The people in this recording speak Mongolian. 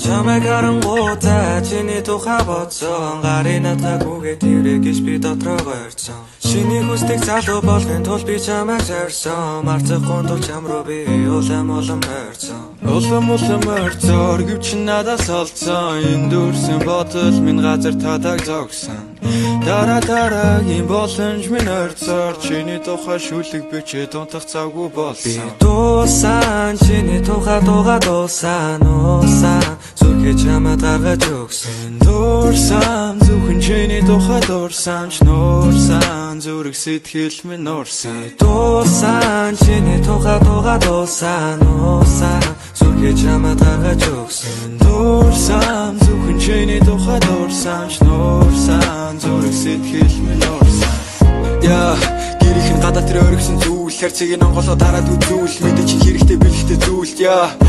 Чамайг харангуутаа чиний тухай бодсон. Гарын надаагүйгээ тэрэ гэж би дотроо гойрсон. Чиний хүсдэг залуу болохын тулд би чамайг зорьсон. Марцахгүй тул чам руу би улам улам ойрцсон. Улам улам ойрцоор гэвч надаас олцсон. Энэ дүрсэн бодол минь газар тадаг зогсон. Дараа дараагийн боломж минь ойрцоор чиний тухай шүлэг бичээд унтах завгүй Би болсон. дуусан чиний тухай дууга дуусан нуусан. Зүрхээ чамд гаргаж өгсөн. Дурсан зөвхөн чиний тухай дурсан ч нуурсан. Зүрх сэтгэл минь нуурсан. Дуусан чиний тухай дууга дуусан нуусан. Зүрхээ чамд гаргаж өгсөн. Дурсан зөвхөн чиний тухай дурсан ч нуурсан. Зүрх сэтгэл минь нуурсан. Яа, гэрийнх нь гадаа тэр өргөсөн зүйл. Хайрцгийг онголоо дараад үзүүл. Мэдээ чи хэрэгтэй бэлэгтэй зүйл. Яа.